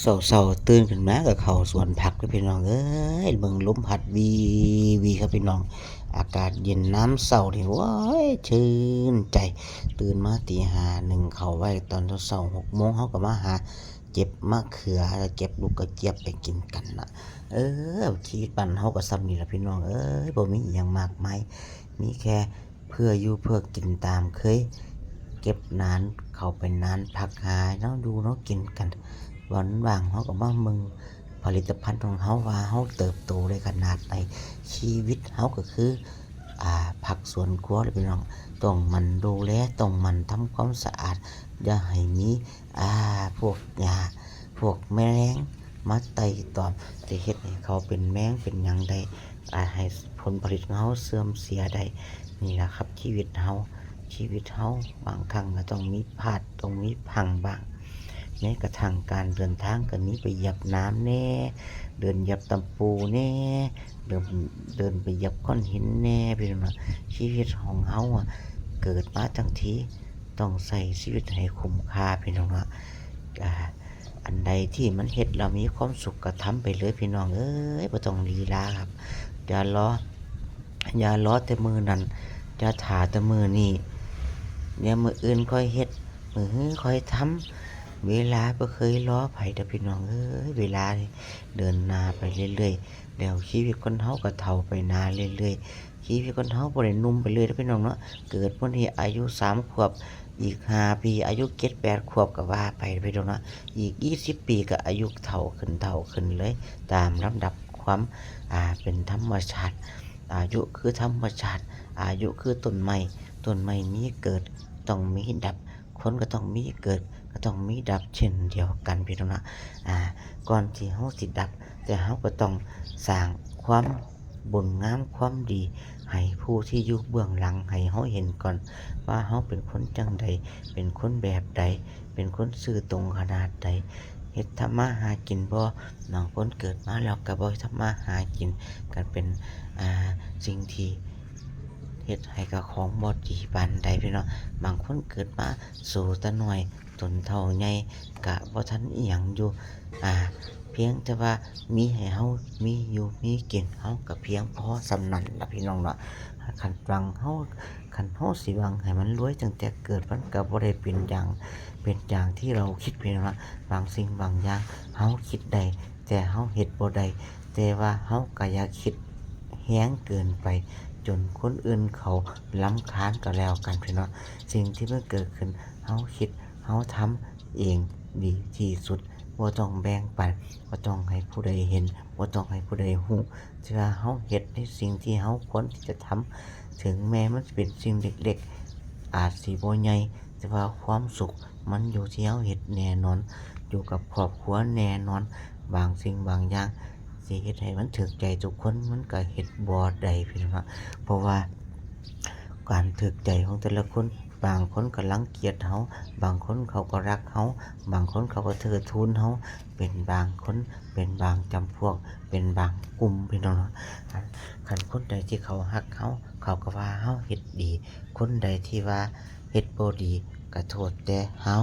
ເຊົ້າໆ ຕື່ນຂຶ້ນມາກໍເຂົ້າສວນຜັກເດີພີ່ນ້ອງເອີຍ ເບິ່ງລົມພັດວີໆ ຄັບພີ່ນ້ອງ ອາກາດເຢັນຍາມເຊົ້ານີ້ ໂອ້ຍ ຊື່ນໃຈ. ຕື່ນມາຕີຫ້າ ໜຶ້ງເຂົ້າໄວ້ຕອນເຊົ້າໆ ຫົກໂມງ ເຮົາກໍມາຫາເກັບມະເຂືອ ເກັບລູກກະຈຽບໄປກິນກັນນະ. ເອີ ຊີວິດບ້ານເຮົາກໍສ່ຳນີ້ລະພີ່ນ້ອງເອີຍ ບໍ່ມີອີ່ຫຍັງມາກມາຍ ມີແຄ່ ເພື່ອຢູ່ເພື່ອກິນຕາມເຄີຍ ເກັບນານ ເຂົ້າໄປນານ ພັກຫາແນວຢູ່ແນວກິນກັນ ວັນວ່າງເຮົາກໍມາເບິ່ງຜະລິດຕະພັນຂອງເຮົາວ່າເຮົາເຕີບໂຕໄດ້ຂະໜາດໃດ. ຊີວິດເຮົາກໍຄື ອ່າ ຜັກສວນຄົວແຫຼະພີ່ນ້ອງ ຕ້ອງໝັ່ນດູແລ ຕ້ອງໝັ່ນທຳຄວາມສະອາດ ຢ່າໃຫ້ມີ ອ່າ ພວກຫຍ້າ ພວກແມງມາໄຕ່ຕອມ ຈະເຮັດໃຫ້ເຂົາເປັນແມງເປັນຫຍັງໄດ້ ອາດໃຫ້ຜົນຜະລິດຂອງເຮົາເສື່ອມເສຍໄດ້. ນີ້ລະຄັບຊີວິດເຮົາ ຊີວິດເຮົາບາງຄັ້ງກໍຕ້ອງມີພາດ ຕ້ອງມີພັງບ້າງ ແມ້ກະທັ່ງການເດີນທາງກໍມີໄປຢຽບນ້ຳແດ່ ເດີນຢຽບຕຳປູແດ່ ເດີນ ເດີນໄປຢຽບກ້ອນຫີນແດ່ ພີ່ນ້ອງ. ຊີວິດຂອງເຮົາອະ ເກີດມາທັງທີ ຕ້ອງໃຊ້ຊີວິດໃຫ້ຄຸ້ມຄ່າ ພີ່ນ້ອງເນາະ. ອາ ອັນໃດທີ່ມັນເຮັດແລ້ວມີຄວາມສຸກກໍທຳໄປເລີຍພີ່ນ້ອງເອີຍ ບໍ່ຕ້ອງລີລາຄັບ. ຢ່າລໍ ຢ່າລໍແຕ່ມື້ນັ້ນ ຢ່າຖ້າແຕ່ມື້ນີ້ ດຽວມື້ອື່ນຄ່ອຍເຮັດ ມື້ຮືຄ່ອຍທຳ. ເວລາບໍ່ເຄີຍລໍໃຜດອກພີ່ນ້ອງເອີຍ ເວລານີ້ເດີນໜ້າໄປເລື້ອຍໆ ແລ້ວຊີວິດຄົນເຮົາກໍເຖົ້າໄປໜ້າເລື້ອຍໆ. ຊີວິດຄົນເຮົາບໍ່ໄດ້ໜຸ່ມໄປເລື້ອຍເດີພີ່ນ້ອງເນາະ ເກີດມື້ນີ້ອາຍຸສາມຂວບ ອີກຫ້າປີອາຍຸເຈັດແປດຂວບກໍວ່າໄປເດີພີ່ນ້ອງເນາະ ອີກຊາວປີກໍອາຍຸເຖົ້າຂຶ້ນເຖົ້າຂຶ້ນເລີຍ ຕາມລຳດັບຄວາມ ອ່າ ເປັນທຳມະຊາດ. ອາຍຸຄືທຳມະຊາດ ອາຍຸຄືຕົ້ນໄມ້ ຕົ້ນໄມ້ມີເກີດຕ້ອງມີດັບ ຄົນກໍຕ້ອງມີເກີດກໍຕ້ອງມີດັບເຊັ່ນດຽວກັນພີ່ນ້ອງເນາະ. ອາ ກ່ອນທີ່ເຮົາຊິດັບ ແຕ່ເຮົາກໍຕ້ອງສ້າງຄວາມ ບຸນງາມຄວາມດີໃຫ້ຜູ້ທີ່ຢູ່ເບື້ອງຫຼັງໃຫ້ເຮົາເຫັນກ່ອນວ່າເຮົາເປັນຄົນຈັ່ງໃດ ເປັນຄົນແບບໃດ ເປັນຄົນຊື່ຕົງຂະໜາດໃດ ເຮັດທຳມາຫາກິນບໍ່. ບາງຄົນເກີດມາແລ້ວກໍບໍ່ເຮັດທຳມາຫາກິນ ກໍເປັນ ອ່າ ສິ່ງທີ່ເຮັດໃຫ້ເຈົ້າຂອງບໍ່ດີປານໃດພີ່ນ້ອງ. ບາງຄົນເກີດມາໂສແຕ່ນ້ອຍ ຈົນເຖົ້າໃຫຍ່ກະບໍ່ທັນອີ່ຫຍັງຢູ່ ອາ ພຽງແຕ່ວ່າມີໃຫ້ເຮົາມີຢູ່ມີກິນ ເຮົາກະພຽງພໍສ່ຳນັ້ນລະພີ່ນ້ອງເນາະ. ຄັນຫວັງເຮົາ ຄັນເຮົາຊິຫວັງໃຫ້ມັນລວຍຕັ້ງແຕ່ເກີດ ມັນກະບໍ່ໄດ້ເປັນຢ່າງ ເປັນຢ່າງທີ່ເຮົາຄິດພີ່ນ້ອງເນາະ. ບາງສິ່ງບາງຢ່າງເຮົາຄິດໄດ້ ແຕ່ເຮົາເຮັດບໍ່ໄດ້ ແຕ່ວ່າເຮົາກະຢ່າຄິດແຮງເກີນໄປ ຈົນຄົນອື່ນເຂົາລຳຄານກໍແລ້ວກັນພີ່ນ້ອງ. ສິ່ງທີ່ມັນເກີດຂຶ້ນ ເຮົາຄິດ ເຮົາທຳເອງດີທີ່ສຸດ ບໍ່ຕ້ອງແບ່ງປັນ ບໍ່ຕ້ອງໃຫ້ຜູ້ໃດເຫັນ ບໍ່ຕ້ອງໃຫ້ຜູ້ໃດຮູ້ ເທື່ອເຮົາເຮັດໃນສິ່ງທີ່ເຮົາຄວນທີ່ຈະທຳ ເຖິງແມ່ນມັນຊິເປັນສິ່ງເລັກໆ ອາດຊິບໍ່ໃຫຍ່ ແຕ່ວ່າຄວາມສຸກມັນຢູ່ທີ່ເຮົາເຮັດແນ່ນອນ ຢູ່ກັບຄອບຄົວແນ່ນອນ. ບາງສິ່ງບາງຢ່າງຊິເຮັດໃຫ້ມັນຖືກໃຈທຸກຄົນ ມັນກໍເຮັດບໍ່ໄດ້ພີ່ນ້ອງເນາະ ເພາະວ່າ ການຖືກໃຈຂອງແຕ່ລະຄົນ ບາງຄົນກໍລັງກຽດເຮົາ ບາງຄົນເຂົາກໍຮັກເຮົາ ບາງຄົນເຂົາກໍເທີດທູນເຮົາ ເປັນບາງຄົນ ເປັນບາງຈຳພວກ ເປັນບາງກຸ່ມພີ່ນ້ອງເນາະ. ຄັນຄົນໃດທີ່ເຂົາຮັກເຮົາ ເຂົາກໍວ່າເຮົາເຮັດດີ ຄົນໃດທີ່ວ່າເຮັດບໍ່ດີ ກໍໂທດແຕ່ເຮົາ.